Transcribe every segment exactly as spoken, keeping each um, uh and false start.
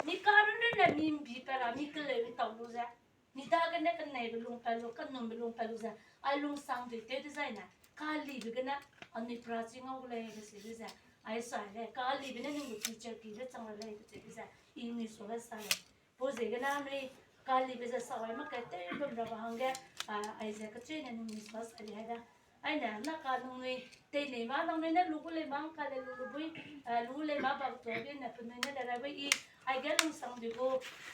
Mi karun ne mi mbi pe ra, mi keleu ntau lu ze. Mi dagene keneibe lung pat lu, kanumbe lung pat lu ze. Ai lungsangdui tew dezaine. Kalibe gene, anui pra chi ngau gu lei kacheu de ze. Ai sai lei, kalibe ne ninggu teacher ki de chang ra lei kacheu de ze. I nui sua ge sa lei. Pau ziegene anui kalibe ze sa ai mak ke tew bam ra ba hangge, a, aize kacheu ne ninggu sua sa lei hai da. Aine, na ka nangnui, tei nei ma nangnui ne lu gu lei ma ngka le lu lu bui, a, lu gu lei ma bak tuâ ge ne penui ne le rai bui i, aige lungsangdui gu,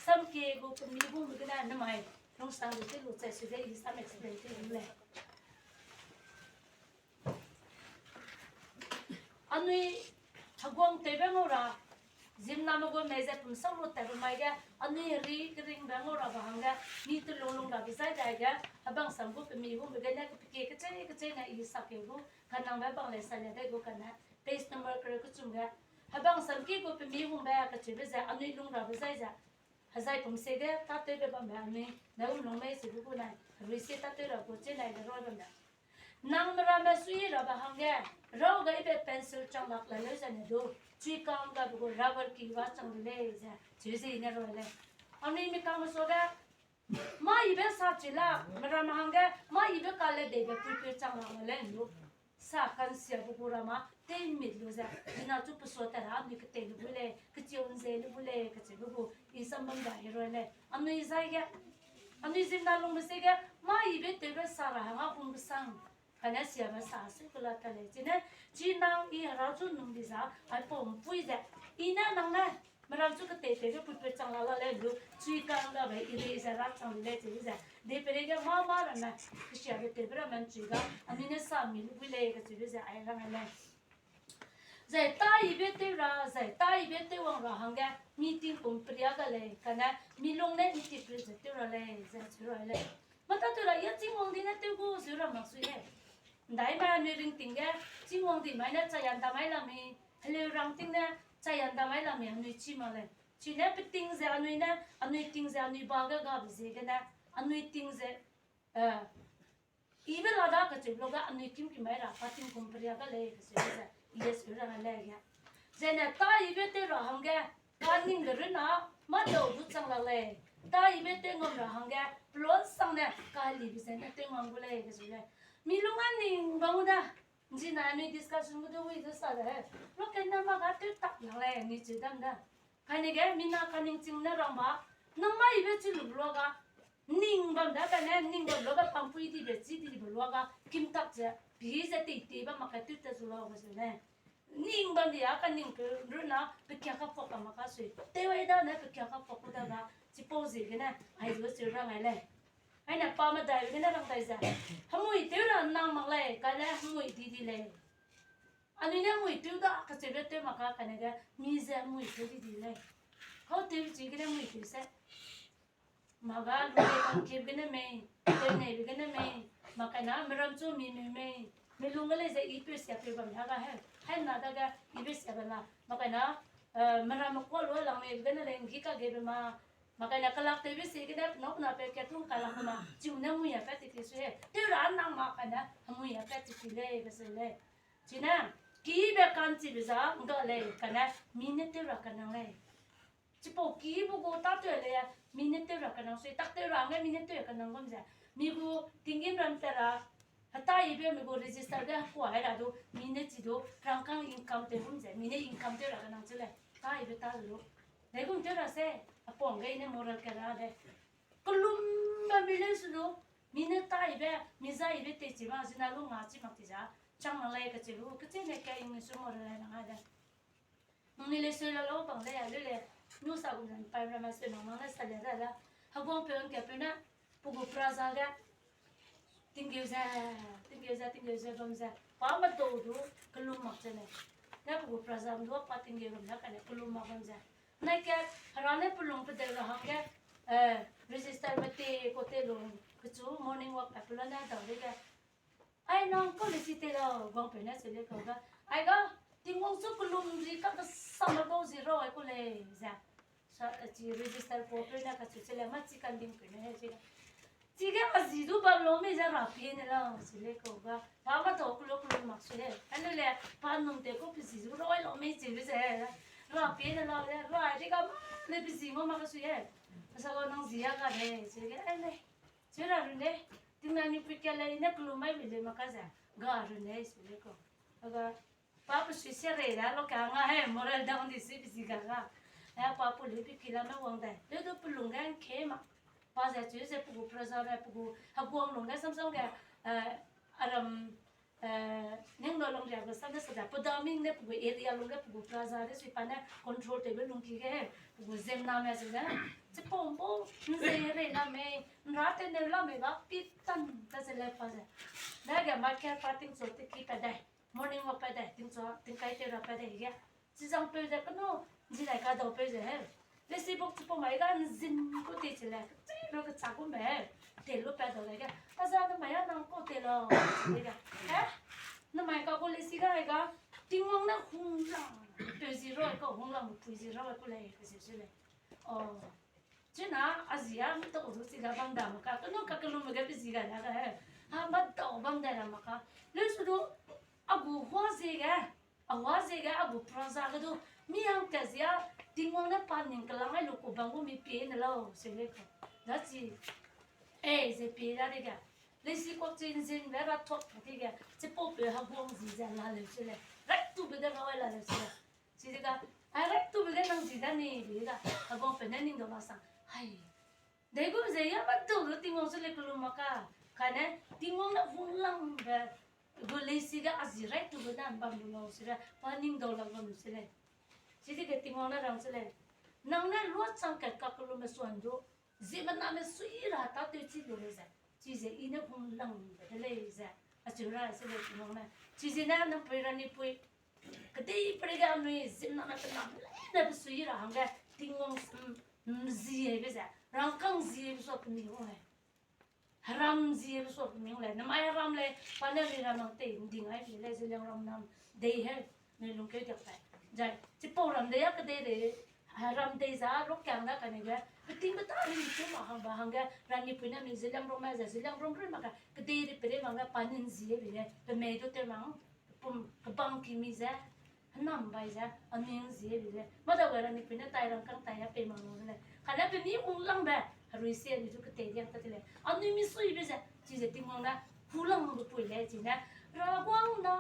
samkie gu kemi bumbe gene nemai, lungsangdui te lu chai su ge i sam explain te lu lei. Anui heguang tewbe ngau ra, ziemmename gu mei ze pum sau lu tatbe mai ge, anui ri keringbe ngau ra ba hangge, mi telung lung rabe zai dai ge, hebang sam gu pemi hungbe gene, kepekie kechei kechei ne i sakeu gu, kanangbe bang lei sa le dai gu kane, page number kereu kechum ge, hebang sam ki gu pemi hungbe kacheube ze, anui lung rabe zai ze, hezai pum se ge, tâtewbe bambe anui, ne um lung mei se gu gu nai, herui se tâtew ra gu che nai de roi bambe. Nang meramme sui rabe hangge, rau gaibe pencil chang lak la leu zene du, chui kang gabe gu rubber ki ba chang de lei ze, cheu ze i ne roi lei. Anui mi kangme suage, mâ ibe sa chi la, meramme hangge, mâ ibe ka le deibe puipeu chang lak la lei lu. Sa kansiabe gu ramme, teimit lu ze, zina chu pesua ta ra anui ketei lu bui lei, kecheu nze lu bui lei, kacheube gu, i sam bam da i roi lei. Anui zai ge, anui ziemmena lungbe se ge, mâ ibe tewbe sa ra hangge hung besang. Kane siabe sa se kela ta lei. Chine, chi nang i hera chu nung di za, aipau mpui ze. I ne nang ne, meram chu ketei tewbe puipeu chang la la lei lu, chui kang gabe i rei ze ra chang lei cheu ze. Deipeirei ge mâ mâ ramme, kesiabe tewbe ramme nchui ga, anui ne sa mi lu bui lei kacheube ze ai rang lei. Zai tâ ibe tew ra, zai tâ ibe tew wang ra hangge, mi tingkum peria ga lei, kane, mi lung ne interpret ze tew ra lei, ze cheu ra lei. Mâ tâtew ra, ya Tingwang di ne tew gu zeu ra mak sui lei. Ndaime anui ringting ge, Tingwang di mai ne chai yan da mai la mi, heleu rang ting ne, chai yan da mai la mi anui chi mak lei. Chine peting ze anui ne, anui ting ze anui ba ge gabe ziegene, anui ting ze, eh, ibe la da kacheu lu ga anui kim ki mai ra, pa tingkum peria ga lei kacheu ze, yes, ra lei ge. Zene tâ ibe tew ra hangge, kaningbe runne, mâdau du chang lak lei. Tâ ibe tew ngam ra hangge, pelua sangne, kalibe zene tew ngam gu lei kacheu lei. Mi lung a ning bam gu da, nzina anui discussion gu du wi du sa de, lu kena ma ga tew tak lak lei, ni cheu dam da. Kainege, mina kaningching ne rang ba, nang mâ ibe chi lu lua ga, ning bam da kane, ning bam lua ga pampui dibe, chi dibe lua ga, kim tak ze, pi ze tei tei bam mak ka tew ta zu lau kacheu lei. Ning bam di a kaningpeu runne, pekia kapak ka mak ka sui. Tew ai da ne pekia kapak ku da ga, chipau ziegene, ai zu cheu rang ai lei. Aine pa medaibe gene rang dai ze, hemui tew ra nang mak lei, kane hemui di di lei. Anui ne hemui tew da kacheube tew mak ka, kainege, mi ze hemui tew di di lei. Hau tew chi gene hemui tew se. Mâ ga lu lei kangkep gene mei, tewneibe gene mei, mâ kaina meram chu mi meu mei, mi lung ge lei ze i peu siapeu bam da ga he, haina dage i peu siabe la, mâ kaina, eh, meramme kuâ lu lang meibe gene lei nggi kagebe ma, mâ kaina kelak tewbe si gene penau pena pe kat tung kalak ma, chiu ne hemui a pat ti ti sui he, tew ra nang mak kaina hemui a pat ti ti lei be se lei. Chine, kibe ka'nchibe za ngga lei, kane mi ne tew ra kenang lei. Chipau kibe gu tâtew lei, mi ne tew ra kenang sui, tak tew ra hangge mi ne tew kenang gum ze. Mi gu tinggîmram tat ra, hetaibe mi gu register ge hekua hai ra du, mi ne chi du, rangkâng income tew gum ze, mi ne income tew ra kenang chi lei, taibe ta lu. Dei gum tew ra se, apau hangge i ne moral kat ra de. Kelumbe mi leu su lu, mi ne taibe, mi zaibe tei chi ma, zina lu nga chi mak ti za, chang mak lei kacheu lu, kacheu ne ka English moral nang a de. Nangnui le sui la lau bang lei a, leu le, nu sa gum zan pai ramme sui nang nang ne sa le da da. Heguangpeu ngkapeu ne, pe gu praza ge, tinggeu ze, tinggeu ze, tinggeu ze bam ze, pa medau du kelum mak ze lei. Ne pe gu praza du pa tinggeu bam ze kane kelum mak bam ze. Nai ke, hera ne pelung pedeu ra hangge, eh, register me te ko te lung, kechu morning walk a pelua ne dau dege, ai nang kau le chi te lau, guangpeu ne cheu lei kau ga. Ai ga, Tingwang chu kelum ri ka kesame bau zi rau ai ku lei ze. Sa, chi register paper ne kacheu chi le, mâ chi kanding pui ne he chi le. Chige a zi du bam lau mei ze ra pie ne lau, chi lei kau ga. Pa medau kelum kelum mak sui lei. Ai le le, pa num te ku pe zi du rau ai lau mei chi lu ze. Ra pie ne la le, ra de ga ma, le bi zi ngau ma ka sui e. Sa ga nang zi ya ga de, se ge, ai le. Chira run de, ting na ni pui kia le, ne kelu mai bi le ma ka ze, ga run de, se le ko. Aga, pa pe sui se re da, lo ka nga he, moral down di se bi zi ga ga. E, pa pu le bi ki la me wang de. Le du pe lung ge ke ma. Pa ze chu ze pe gu praza re, pe gu, ha guang lung ge sam sam ge, eh, aram, eh, ning lo long ria ge sam de sa da, pe da ming ne pe gu area lung ge pe gu praza de sui pa ne control te be lung ki ge, pe gu zem na me se ze. Che pom bo, nze re la me, nra te ne la me ba, pi tan, ta ze le pa ze. Da ge ma ke pa ting cho te ki pa de. Morning walk pa de, ting cho, ting kai te ra pa de ge. Chi zang peu ze kenu, zi lai ka dau peu ze he. Le si bok chi pom mai ga nzin ku te chi le, chi lo ke cha ku me he. Te lo pa dau le ge. A za ne mai a nang ko te lo, chi le ge. He? Ne mai ka ko le si ga ga, Tingwang ne hung lang, peu zi ro ka hung lang, pui zi ro ku le, ke se se le. Oh. Chuna, a zi a, mi ta u du si ga bam da ma ka, kenu ka kelu me ge pe zi ga la ga he. Ha, ma dau bam da ra ma ka. Le su du, a gu hua zie ge, a hua zie ge, a gu praza ge du, mi hangkat zie a, Tingwang ne pa ning kelang ai lu ku bam gu mi pie ne lau, se le ka. Da chi, e, ze pie da de ge. Le si kok chi nzin be ra thok ka ti ge, chi pau pe ha guang zi ze la le se le. Rai tu be de ra ai la le se le. Chi de ga, ai rai tu be de nang zi da ni, be ga, ha guang pe ne ning dau la sang. Hai. Dei gu ze ya ba dau lu Tingwang se le kelu ma ka. Kane, Tingwang ne hung lang be, gu le si ga a zi rai tu be dan bam lu lau se le, pa ning dau la bam lu se le. Chi de ge Tingwang ne rang se le. Nang ne lua chang kat ka kelu me suan du, ziemmename sui ra tâtew chi lu lei ze, chize I ne hung langbe de lei ze, acheu ra se lei Tingwang ne. Chize ne nang pui ranipui, kedei peireige anui ziemmename penam leine pe sui ra hangge, Tingwang, mm, mm, ziebe ze, rangkâng ziebe sua pemi wang lei. Heram ziebe sua pemi wang lei. Namai heram lei, pa ne anui ram nang tei nding ai mi lei, Zeliangrong ram nam dei he, nui lungkeu diak pai. Zai, chipau ram dei a kedei dei, heram dei za, rokkiang da kane ge, peting petâ ri tew ma hangba hangge, ranipui ne mi Zeliangrongme ze, Zeliangrong rui mak ge, kedei ri peirei mak ge, pa nin ziebe lei, pemei du tew mang, pum, kebang ki mi ze, henam bai ze, anui ziebe lei. Mâdau ge ranipui ne tai rangkâng tai a pei mak lu de lei. Kane pemi hung langbe, herui sie anui du ketei diak ta de lei. Anui misuibe ze, chize Tingwang ne, hu langbe pui lei, chine, Rawang na,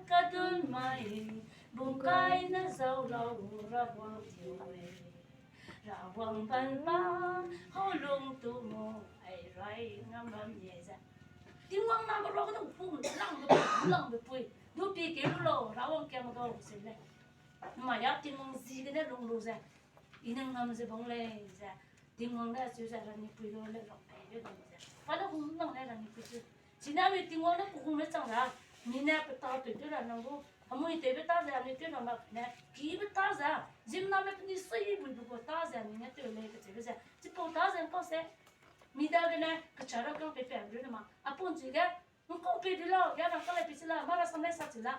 kadun mai, bungkai ne zau lau, Rawang tiu e. Rawang ban ba, hau lung tu mu, ai rai ngam bam ye ze. Tingwang name rua kedu hung langbe, hung langbe pui. Du pi ke lu lau, Rawang kia ma gau se lei. Namai a Tingwang ziegene lung lu ze. I ne ngam ze bang lei ze. Tingwang ne acheu ze ranipui lu le rang pei le bam ze. Pa ne hung lang lei ranipui chu. Chine anui Tingwang ne pe hungme chang ra. Mi ne pe tâtew tew ra nang gu. Hemui tewbe tâ ze anui tew ra mak ne. Kibe tâ ze. Ziemmename penui sui buibe gu tâ ze anui ne tew lei kacheube ze. Chipau tâ ze ngkau se. Mi dagene kechara kang pei pei ru ne ma. A pun chu ge. Ngkau pei du lau. Ya rang ka lei pei chi la. Mâ rasam lei sa chi la.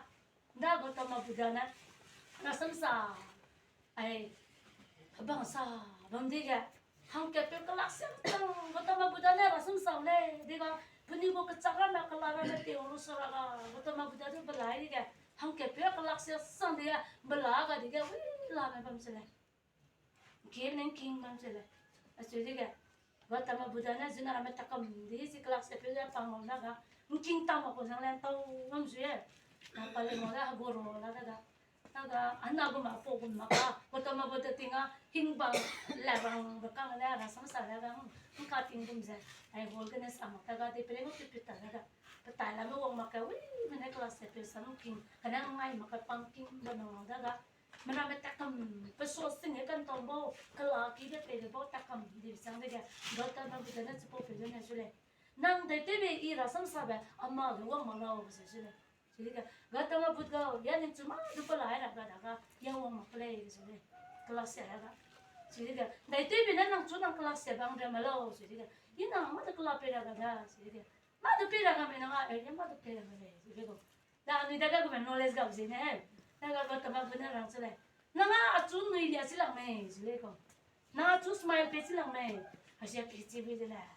Nda Gautama Buddha ne, rasam sa, ai, hebang sa, bam dege, hangkatpeu kelak sia tang, Gautama Buddha ne rasam sa lei, dega, penui gu kechak ramme kela ramme tei wang lu sara ga, Gautama Buddha du belai dege, hangkatpeu kelak sia sang dege, bela ga dege, wi, lame bam se lei. Kie ne ngking bam se lei. Acheu dege, Gautama Buddha ne zina ramme takam di chi kelak siapeu ze pang ngau na ga, ngking tam mak ku zang le ntau bam sui e. Na pa le ngau da, hegu ru la da ga. Na ga, ana gu ma pau gum mak ga, Gautama Buddha ting a, hingbang, lebangbe kang le, rasam sa le ga, ngka ting gum ze. Ai hall gene sa mak ta ga, de pele ngu pipit ta le ga. Petai lame wang mak ke, wi, mene kelak siapeu sam ngking, kane ngai mak ke pang king bam ngau da ga. Meramme takam, pe sua sing e kantau bau, kela kibe peibe bau takam, di chang dege, Gautama Buddha ne chipau pei lu ne su lei. Nang daitewbe I rasam sabe, ama ge wang mak lau, ze su lei. Chidege, Gautama Buddha, ya ningchu mâ du pelai ra ga da ga, ya wang mak pe lei, ze su lei. Kelak sia ra ga. Chidege, daitewbe ne nang chu nang kelak sia bang ra ma lau, chidege. I nang mâ du kelak pei ra ga da, chidege. Mâ du pei ra ga mei nang a, e, ya mâ du pei ra ga lei, chidege. Da anui dage gume knowledge gap ziene he. Dage Gautama Buddha ne rang chu lei. Nang a achu nui lia chi lang mei, zu lei kau. Nang achu smile pe chi lang mei. Hasia pe chi bui de lei.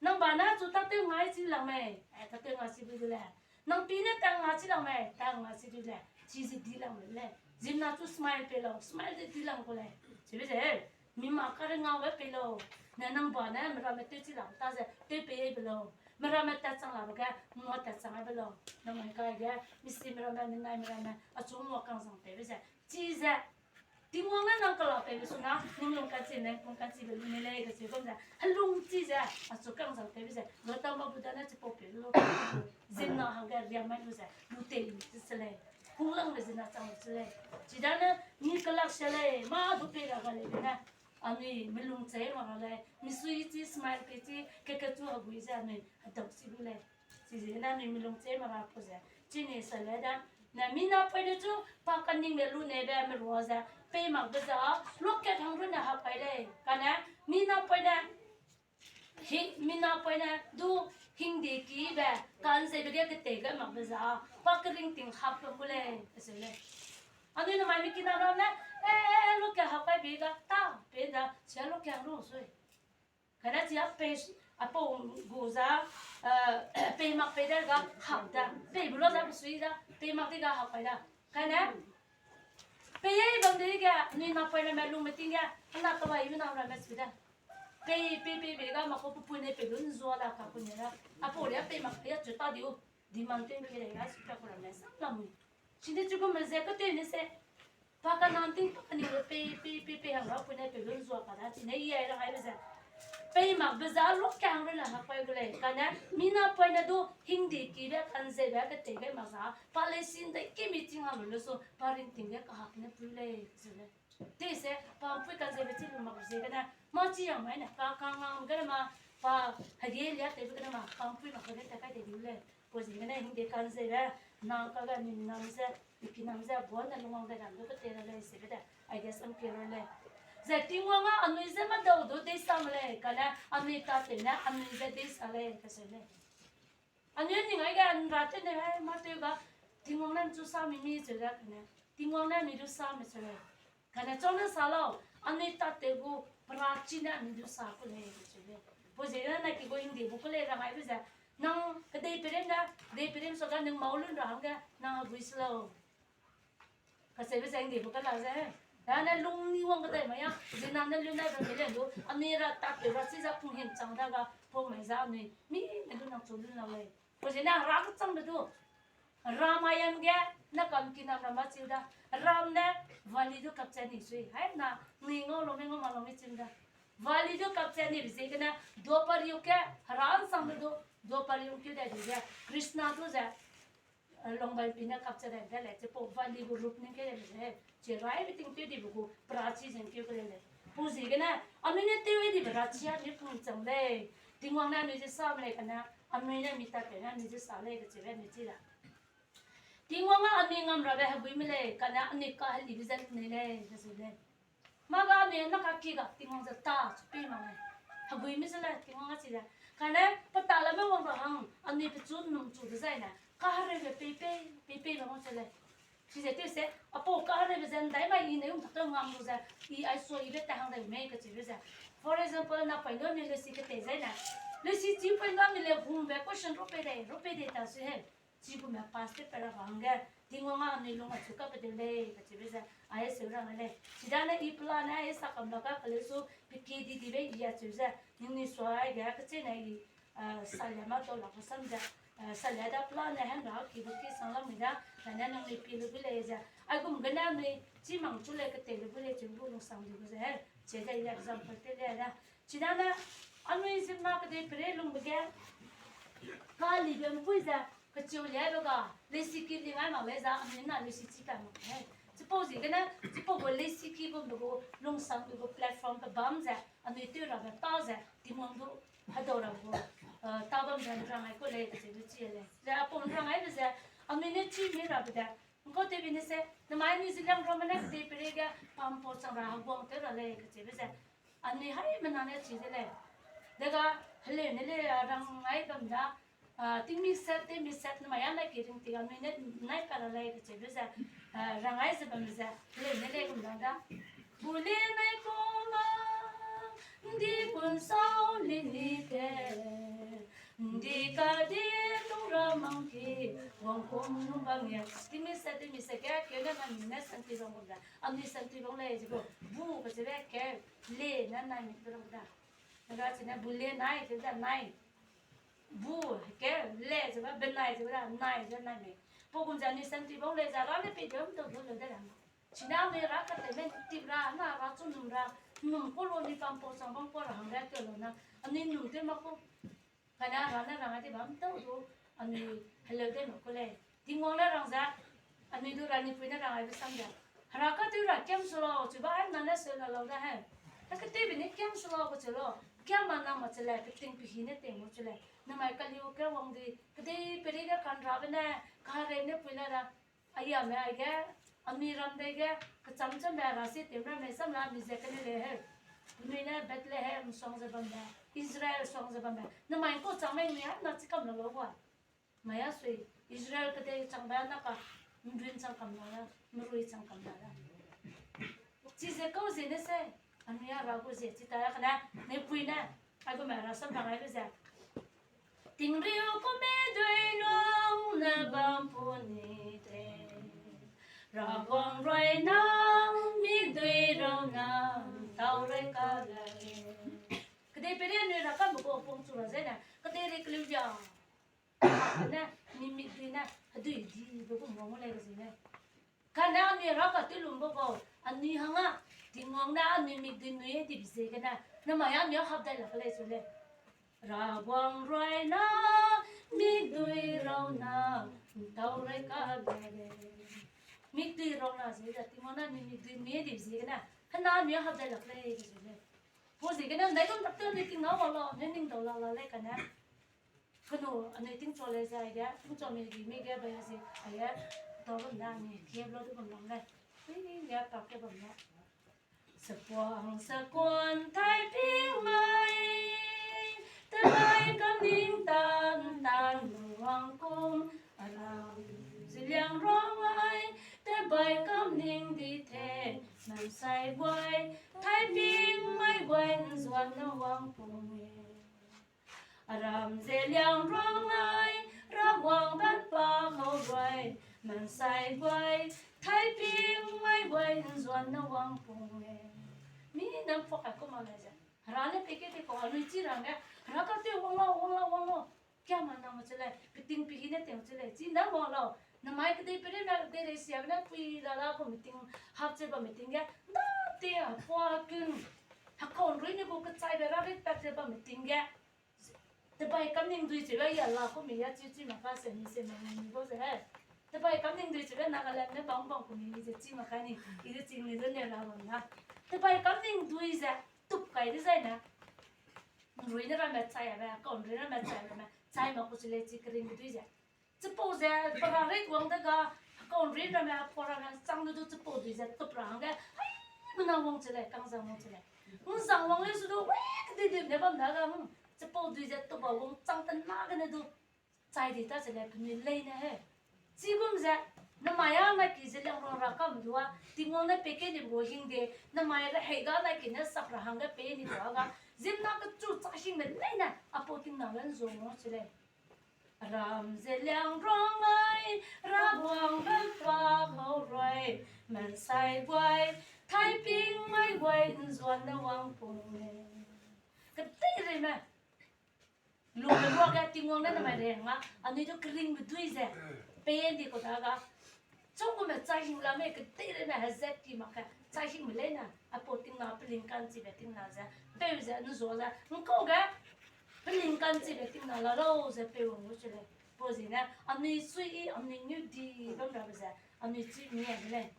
Nang ba ne achu tatew ngai chi lang mei. E, tatew ngai chi bui de lei. Nang pi ne tang ngai chi lang mei. Tang ngai chi bui de lei. Chize di lang mei lei. Zimna chu smile pei lau, smile de di lang ku lei. Chibe ze, mi ma kare ngaube pei lau. Ne nang ba ne, meramme tew chi la ta ze, tew pei be lau. Meramme tat chang la ge, ngua tat chang be lau. Nang mai kai ge, mi si meramme, mi nai meramme, achu ngua kang zang tewbe ze. Chize, Tingwang ne nang kela peibe suna, ning lung kanchi ne, kung kanchibe lu ne lei, kacheu bam ze. Helung chi ze, achu kang zang tewbe ze. Gautama Buddha ne chipau pei lu. Zimna hangge riam mai lu ze, lu tei lu chi se lei. Kunglang le zina chang chi lei. Chidane, mi kelak se lei, mâ du pei ra ga lei be ne. Anui melung chei mak ra lei, misui chi, smile pei chi, kekechu hegui ze anui hedau si lu lei. Chize ne anui melung chei mak ra pu ze. Chine se lei da. Ne mi napoine chu, pa kaningbe lu nebe merua ze, pei makbe ze, luakat hang runne hapai lei. Kane, mi napoine, Hi, mi napoine du hingde kibe, kanzeibe ge ketei ge makbe za, pa kering ting hap pe ku lei, kacheu lei. Anui namai mi kina ramme, e, luakat hap kai be ga, ta, pe da, chia luakat lu sui. Kane chia pei, apau gu za, eh, pei mak pei de ga hap da, pei bu lu za bu sui da, pei mak de ga hap kai da. Kane, pei bam de ge, anui napoine me lungme ting ge, ana kawai mi na ramme su da. Pei, pei, pei, pei ga, mâ kau pupui ne pei lu nzua da ka pui ne da. Apau ria pei mak pei a chu ta diu. Demand tew ke lei ga, su pa ku ramme sam lamui. Chine chu gu me ze katei ne se. Pa kanan ting pa kaning lu pei, pei, pei, pei hang ra pui ne pei lu nzua ka da. Chine i ai ra ai be ze. Pei makbe za luakat hang runne hapai gu lei. Kane, mi napoine du hingde kibe kanzeibe ketei ge mak za. Pa lei sin de ki mi ting a lu lu su, pa ring ting ge kahap ne pui lei, ze lei. Tese, pa mpui kanzeibe chi lu mak ziegene, mâ chi yang mai ne, pa kangam gene ma, pa hege lia tewbe gene ma, pa mpui mak ge ta kai de lu lei. Pau ziegene hingde kanzeibe, na ka ge mi nam ze, mi kinam ze, buan ne lungwang de ram du ketei ra lei, sebe de, aige sam ke ra lei. Ze Tingwang a anui ze madau du deisa me lei, kane anui tatew ne anui ze deisa lei, kacheu lei. Anui ning aige anra tew ne hai mâ tew ga, Tingwang ne nchu sa mi mi cheu da kane, Tingwang ne mi du sa me cheu lei. Kane chau ne sa lau, anui tatew gu, perachi ne anui du sa ku lei, cheu lei. Pau ziegene na ki gu hingde bu ku lei rang aibe ze, nang kedei perim da, kedei perim sa ga nang mau lun ra hangge, nang hegui se lau. Kacheube ze hingde bu kela ze. Dane lung ni wang kedei mai a, zinam ne lun nai bam mi le lu, anui ra tatew ra chi za pung him chang da ga, pau mai za anui, mi ne du nang chu lun lau lei. Pau ziegene hera kechangbe du. Ram ayam ge, na kam kinam ra mâ chiu da. Ram ne, valley du kapchat ni sui. Hai na, nui ngau lu mi ngau ma lu mi chim da. Valley du kapchat ni be ziegene, Dwapar yug ge, hera nsangbe du, Dwapar yug keu dai du ze, Krishna du ze, eh, lungbai pi ne kapchat dai de lei, chipau valley gu root ning keu de lei, chi raibe ting tew dibe gu, perachi ze keu ke lei lei. Pau ziegene, anui ne tew dibe rachi a mi pung chang lei. Tingwang ne anui ze sa me lei kane, anui ne mi tatew ne anui ze sa lei kacheube anui chi da. Tingwang a anui ngam rabe hegui me lei, kane anui kahelibe ze lu nei lei, kacheu lei. Mâ ga anui na kaki ga Tingwang ze ta chu pei mak lei. Hegui me ze lei Tingwang a chi ze. Kane pe talame wang ra hang, anui pechu num chu dezaine, kahereube pei pei, pei pei bam cheu lei. Chize tew se, apau kahereube ze ndai mai i ne um tak tew ngam lu ze, i ai sua ibe ta hang dai mei kacheube ze. For example, na paî ndu mi lesi ketei zaine. Lesi chi paî ndu mi le hungbe question ru pei dei, ru pei dei ta sui he. Chigume pass tew pe ra hangge, Tingwang a anui lung achu kape de lei, kacheube ze, aie seu ra lei. Chidane i plan ne, aie sakam la ga keleu su, pe ki di dibe i acheu ze, ningnui sua aige, kecheîne i, eh, salia mâ dau lak kesam ze, eh, salia da plan ne hen ra ki bu ki sang lam mi da, kane nangnui pi lu bu lei ze. Aigum gene anui, chimang chu lei ketei lu bu lei cheu gu lungsang di gu ze, he, chi ze i example tew lei da. Chidane, anui zimna kedei pere lungbe ge, kalibe mpui ze, kecheu liabe ga, lesiki ling ai mak lei za, anui na lesi chi pa mak lei. Chipau ziegene, chipau gu lesiki gumbe gu lungsang du gu platform pe bam ze, anui tew rabe ta ze, Tingwang du hedau ra gu, eh, ta bam ze nrang ai ku lei, kacheu du chi lei. Ze apau nrang aibe ze, anui ne chi mi rabe de, nkau tewbe ne se, namai anui Zeliangrongme ne kedei pere ge, pampau chang ra heguang tew ra lei, kacheube ze, anui haimena ne chi de lei. Dega, heleu ne lei, a, rang ai bam da, a, tingmi set, tewmi set, namai a nai ki ring ti ga, anui ne nai pa ra lei, kacheube ze, a, rang ai ze bam ze, heleu ne lei gum da da. Bule nai ku ma, ndi kun sau li ni te. Ndi ka di tung ra mang ki, wang kum nung bam ye. Tingmi se, tingmi se ke, keu ne ma mi ne senti bang gum da. Anui senti bang lei ze gu, bu ka ze be ke, le ne nai mi bang da. Naga chi ne bu le nai, te da nai. Bu ke, le ze ba, benai ze ba da, nai ze nai mi. Pau gum ze anui senti bang lei ze, ra le pe de, um to du le de ra. Chine anui ra ka te men tip ra, na ra chu num ra, num ku lu ni pam pau sang bang pau ra hang ra ke lu na, anui num te ma ku. Kane Hera ne rang ai di bam tau du, anui heleu de me ku lei. Tingwang ne rang ze, anui du Ranipui ne rang ai be sam ze. Hera ka tew ra kiam su lau, chu ba ai na ne seu la lau da he. Ta ketewbe ne kiam su lau kacheu lau, kiam ma nang ma che lei, peting pehi ne tei mu che lei. Namai kaliu ke wang di, kedei peri ge kanrabe ne, kare ne pui la ra, Aia me aige, anui ram dei ge, kecham cham me ra si tim ramme sam la mi ze kene lei heu. Penui ne Bethlehem suang ze bambe, Israel suang ze bambe. Namai kau chang mei nui a na chi kam la lau wa. Mai a sui, Israel kedei changbe na ka, mrui chang kam la la, mrui chang kam la la. Chize kau ziene se, anui a ra gu zie chi ta ra kane, ne pui ne, aigume ra sam rang aibe ze. Tingriu ku midui rang ne bam pu ni te. Rawang rui na, midui rau na, tau rei ka la le. Kedei peri anui ra kam gu pung chu ra zene, kedei rei keliu ya. Ne, ni midui ne, hedui di be gu mong lei ke zene. Kane anui ra ka tew lum be bau, anui hang a, Tingwang ne anui mikdui nui di be ziegene, namai anui a hap dai lak lei su lei. Rawang rui na, mikdui rau na, ntau rei ka lei lei. Mikdui rau na ze ze, Tingwang ne anui mikdui nui di be ziegene, hena anui a hap dai lak lei su lei. Pau ziegene, ndaigum tak tew anui tingna wang lau, ne ning dau la la lei kane. Kenu anui tingchua lei ze aige, tingchua mi ri mi ge bai zi aige, dau bam da anui kie blo du bam lang lei. Ui, ya tak ke bam lei. Sepuang sekuan tai ping mai, tebai kam ning tan tan wang kum, aram zeliang rang ai, tebai kam ning di te, mansai guai, tai ping mai guai nzuan na wang pung e. Aram zeliang rang ai, Rawang ban pa kau rui, mansai guai, tai ping mai guai nzuan na wang pung e. Mi nam pok a ku ma lei ze. Hera ne pe ke te kau anui chi rang ge, Hera ka tew wang lau, wang lau, wang lau. Kia ma nang ma che lei, peting pehi ne teu che lei, chi na wang lau. Namai kedei peri na kedei rei sia ne pui la la ku meeting, hap che ba meeting ge, nda te a pua kun. Hekau nrui ne gu kechaibe ra rit pat che ba meeting ge. Tebai kam ning dui chibe ya la ku mi ya chi chi ma ka se mi se ma mi bo ze he. Tebai kam ning dui chibe Nagaland ne bang bang ku mi mi ze chi ma ka ni, i ze ching ni ze ne ra bam na. Tebai kam ning dui ze, tup kai dezai ne. Nrui ne ramme chai abe, kau nrui ramme chai ramme, chai ma ku chi lei chi keringbe dui ze. Chipau ze, pera rei wang de ga, kau nrui ramme, pau ramme, chang de du chipau dui ze, tup ra hangge, hai, mena wang chi lei, kangzang wang chi lei. Ngzang wang lei su du, we, kedei dei ne bam da ga, hmm, chipau dui ze, tup ba wang chang te na gene du, chai di ta chi lei, penui lei ne he. Chigum ze, namai a na ki ze liang rang ra kam du a, Tingwang ne pe ke ni gu hing de, namai rehei ga na ki ne sap ra hangge pe ni du a ga, zimna kechu chahingme lei ne, apau tingna ge nzua wang chi lei. Aram zeliang rang ai, Rawang ban pa kau rui, mansai guai, tai ping mai guai nzuan na wang pung e. Kedei rei me. Lungbe ruage Tingwang ne namai rei hang a, anui du keringbe dui ze, pe di kau da ga. Chau gume chai hing la me kedei rei me hezet ki mak ke, chai hingme lei ne, apau tingna peling kan chibe tingna ze, peu ze, nzua ze, nkau ge, peling kan chibe tingna la lau ze peu wang lu chi lei. Pau ziegene, anui sui i, anui ngeu di bam rabe ze, anui chi mi a de lei.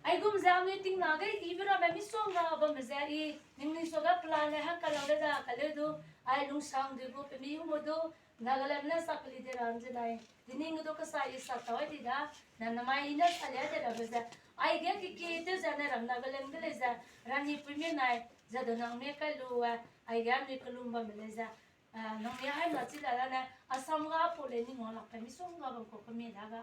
Aigum ze anui tingna ge ibe ramme misongga bamme ze i, ningnui suage plan le hang kalang de da kaleu du, ai lungsang dui gu pemi hungbe du, Nagaland ne sa keli de ram ze nai, dining ge du kesa i sa tau ai di da, na namai i ne sa lia de rabe ze, aige keki tew ze ne ram Nagaland ge lei ze, Ranipui mi nai, ze de nang mi kai lu e, aige anui kelum bamme lei ze, a, nang mi hai na chi la da ne, Assam ga pau lei ning wang lak kai misongga bam kau kemi da ga.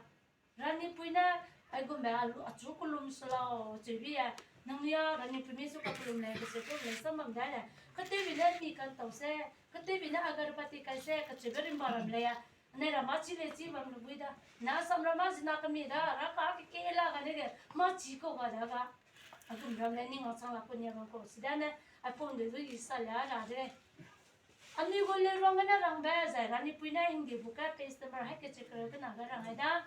Ranipui ne, aigumbe a lu, achu kelum se lau, chebi e, Nangnui a Ranipui mi su kakellum lei, kese ku lei, sam bam dai le. Ketewbi ne mi kantau se, ketewbi ne agarbati kai se, kacheube rimba ram lei a. Anai ra mâ chi lei chi bam lu bui da. Na sam ra mâ zina kemi da, ra ka ke ke la ga ne ge, mâ chi kau ga da ga. Agum ram lei ning a chang la ku nia bam kau. Sida ne, aipau ndui du i sa la ra de lei. Anui gu leu rang gene rangbe zai Ranipui ne Hindi bu ka page number hai kechik kereu kena ga rang ai da.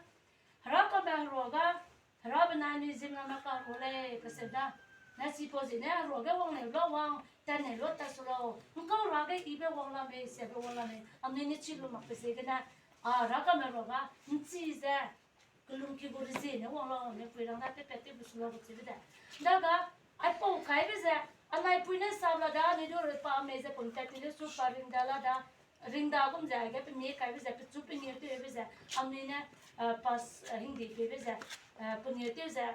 Hera kame herua ga, Hera benai anui ziemna me karu lei kese da. Na chipau ziegene herua ge wang nei la wang, tat nei la tat su lau. Ngkau ra ge ibe wang la mei, siabe wang la mei, anui ne chi lu makbe ziegene, a, Hera kame herua ga, nchi ze, kelum ki gu rezie ne wang lau, ne pui rang da pe pat tewbe su lau gu chibe de. Daga, aipau kaibe ze, anaipui ne sa la da, anui du re pa mei ze pum tat ti le su pa ring da la da, ring da gum ze, aige pemie kaibe ze, pechu pengeu tewbe ze, anui ne, eh, pas, eh, Hindi pebe ze, eh, pengeu tew ze,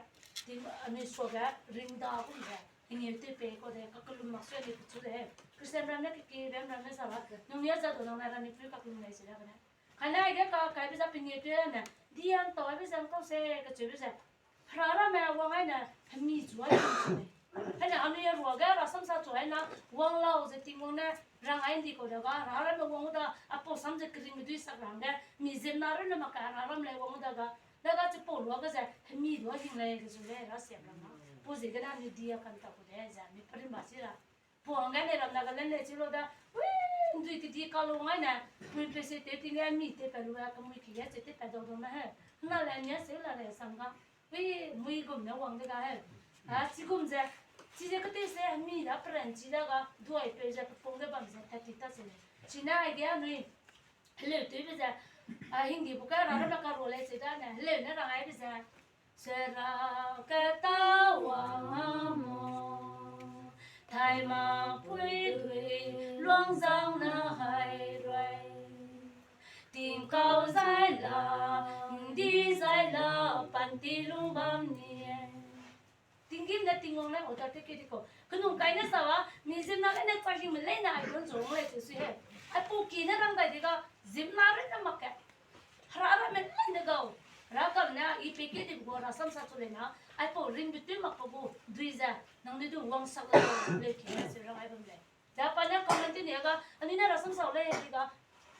ting, anui suage ring da gum ze, pengeu tew pei kau de, kakellum mak su anui pechu de. Christian ram ne keki, bam ram ne sa la, nung nia za du nang na Ranipui kakellum lei si la bene. Kaina aige ka kaibe za pengeu tew ne, di an tau aibe ze ngkau se, kacheube ze. Hera ramme wang ai ne, hemi chu ai ne. Hene anui ruage rasam sa chu ai na, wang lau ze Tingwang ne, rang ai ndi kau da ga, Hera ramme wang da, apau sam ze keringbe dui sak rang de, mi ziemna runne mak ka Hera ram lei wang da ga, daga chipau luage ze, hemi lua hing lei, ze zu lei, Hera siam ram na. Pau ziegene anui di a kantau ku de, ze, mi perimba si ra. Pau hangge ne ram na ga len lei chi lu da, ui, ndui kedi ka lu ngai ne, pui pe se tew ting ge mi tew pa lu a, kemui ki ge che tew pa dau dau me he. Na le nia se la le sam ga. Ui, mui gum ne wang de ga he. A, chigum ze, chi ze ketei se, mi da peranchi da ga, duai pe ze, pepung ge bam ze, tat ti ta se le. Chine aige anui, heleu tewbe ze, a, Hindi bu ka ra ra ka ru lei che da ne, heleu ne rang aibe ze, Sera keta wang a mo, thaima pui dui luang zang na hai rui. Tingkau zai la, ndi zai la, panti lung bam ni. Tinggîm ne Tingwang ne order te ke di kau. Kenung kai ne sa wa, mi ziemna gene chang hingme leine ai gun zung lei chu sui he. Aipau ki ne rang dai di ga, ziemna rei ne mak ke. Hera ramme leine gau. Hera kam ne i pe ke di gu rasam sa chu lei na. Aipau ringbe tui mak pa gu, dui ze, nangnui du wangsak la lei ki ne se rang ai bam lei. Ze pa ne comment ne ga, anui ne rasam sau lei di ga.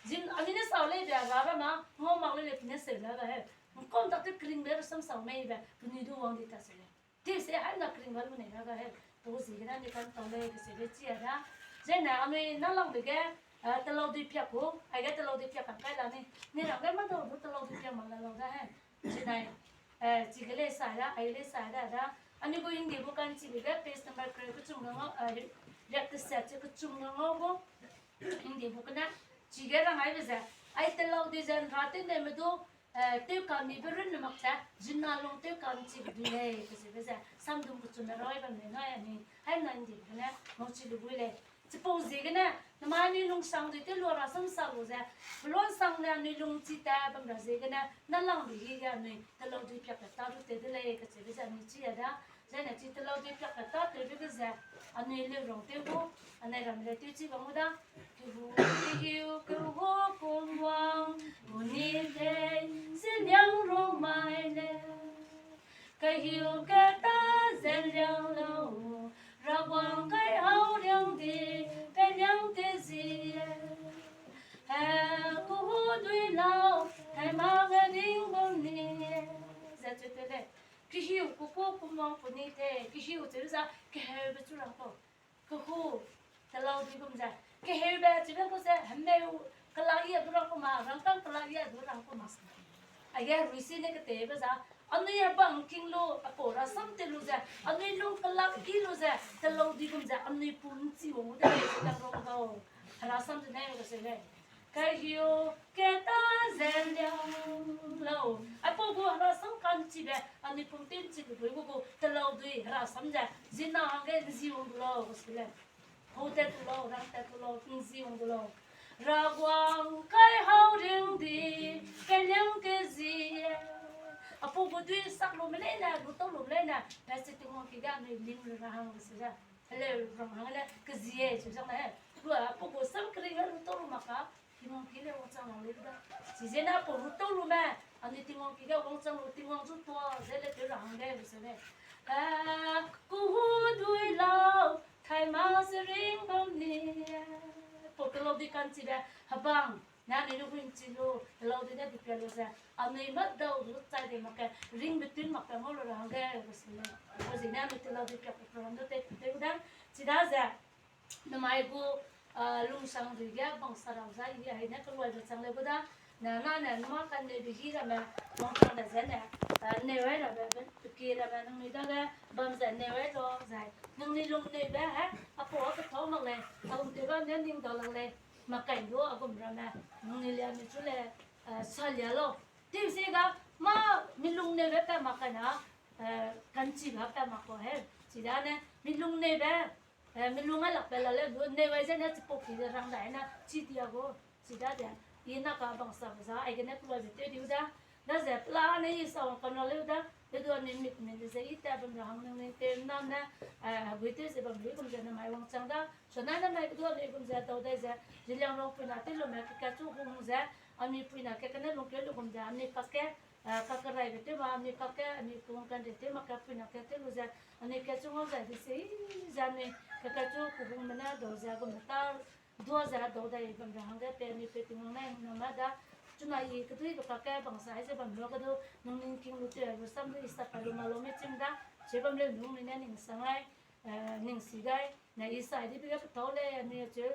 Ziem, anui ne sau lei be Hera ramme, ngau mak lei lei pi ne seu la ga he. Ngkau tak te keringbe rasam sau mei be, penui du wang di ta se lei. Tewse haina keringbe lu nei la ga he. Pau ziegene anui kantau lei, keseube chi a da. Zene anui nalangbe ge, eh, telau dui piak gu, aige telau dui piak ka kai la ni. Ni rangge mâ dau du telau dui piak mak la lau da he. Zinai, eh, chige lei sa da, ai lei sa da da. Anui gu Hindi bu ka'nchibe ge page number kereu kechum ga ngau, eh, riak teset ze kechum ga ngau gu. Hindi bu kena, chige rang aibe ze, ai telau dui ze nra tew ne me du, eh, tew ka'nmibe runne mak ze, zina lung tew ka'nchibe dui lei, keseube ze, samdum kechum ne rau ai bam lei nai anui, haina Hindi bu kena, ngau chi lu bui lei. Chipau ziegene, namai anui lungsang dui tew lua rasam sa lu ze, peluansang ne anui lung chi ta bam ra ziegene, nalangbe hi ge anui, telau dui piak ta du tew de lei, keseube ze anui chi a da, zene chi telau dui piak ta tewbe ge ze, anui leu rang tew gu, anai ram le tew chi bam gu da, kehu, kehiu, kehu, kum wang, gu ni lei, zeliang rung mai lei. Kehiu keta zeliang lau, Rawang kai hau liang di, pe liang te zie. He, kehu dui lau, hai ma ge ding bam ni. Ze chu te lei. Kehiu kuku kumwang pu ni te, kehiu cheu za, keheube chu rang kau. Kehu, telau dui gum ze. Keheube cheu be kau se, hemeu kelak i a du rang kau ma, rangkâng kelak i a du rang kau ma. Aige ruisi ne ketebe za, anui a bang king lu, apau rasam te lu ze, anui lung kelak i lu ze, telau dui gum ze, anui pum chi wang gu de lei ze rang kau. Herasam ze ne lu se lei. Kehiu keta zeliang lau. Aipau gu herasam ka'nchibe, anui pum tinchi lu dui gu gu, telau dui herasam ze, zina hangge nzi wang gu lau, gu se lei. Hau tat tu lau, rang tat tu lau, nzi wang gu lau. Rawang kai hau ring di, pe liang te zie. Apau gu dui sak lume leine, lu tau lume leine, pe se Tingwang ki ge anui ling lu ra hang se ze. Heleu rang hang le, kezie, chu zang le. Lu apau gu sam kering le lu tau lu mak ka, Tingwang ki le wangchang lang lei da. Chize na pau lu tau lume, anui Tingwang ki ge wangchang lu, Tingwang zu tua ze le tew ra hangge lu se lei. Eh, kehu Chibe hebang ne anui ne hui'nchi lu, helau di ne dipia lu ze, anui mâ dau du chai di mak ge, ringbe tun mak pe ngau lu ra hangge, pe si ne, pe zi ne anui telau di piak pe program du tei, tei gu da, chidaze, namai gu, lungsang dui ge bangsa ra za, i ai ne keluaibe chang lei gu da, ne na ne nma kanneube hî ramme, wangchang de ze ne, neu ai rabe, pe ki rabe nangnui dage bam ze neu ai lau zai, nangnui lungneube he, apau a kethâu mak lei, a lungtewbe ne ning dau lak lei, mak kai du a gum ramme, nangnui lia mi chu le, salia lau. Tewse ga, mâ mi lungneube pa mak kai na, kanchibe pa mak kau he, chidane mi lungneube, mi lung a lak pe la leu du, neu ai ze ne chipau ki ze rang dai na, chi dia gu, chidade, i na ka bangsabe za, aigene keluaibe tew diu da, daze pela ne i sa wang kam la leu da, pe du anui mit mi de ze i ta bam ra hang nangnui tew nam ne, hegui tew ze bam lui gum ze namai wangchang da, suna namai pe du anui gum ze dau dai ze, Zeliangrong puina tew lume kekatchu hung ze, anui puina ke kene lungkeu lu gum ze, anui kakge, kakeraibe tew ma, anui kakge, anui pung kanre tew mak ge puina ke tew lu ze, anui katchu ngau zai de se, ze anui kekatchu kehungme ne dau ze, gume ta, dua ze dau dai bam ra hangge pe anui pe Tingwang ne hing na ma da, chuna i keduibe kakge bangsa ai ze bam lu ge du, nangnui king lu tew lu sam du i sa pa lu ma lu me chim da, che bam leu nung mi ne ning sang ai, ning si gai, ne i sai dibe ge petâu lei, anui acheu,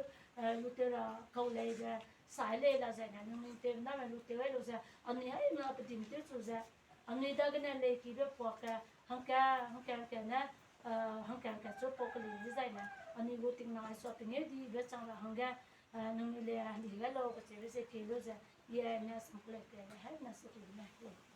lu tew ra kau lei ze, sai lei la zai ne, nangnui tew na me lu tew ai lu ze, anui haimena pedim tew chu ze, anui dagene lei kibe puak ge, hangka, hangka, hangka ne, hangka, hangka chu pau keli dezai ne, anui gu tingna ai sua pengeu dibe chang ra hangge, nangnui le heli gai lau kacheube ze kei lu ze, i ne sam kelei pe le haimena su keli ne, lei.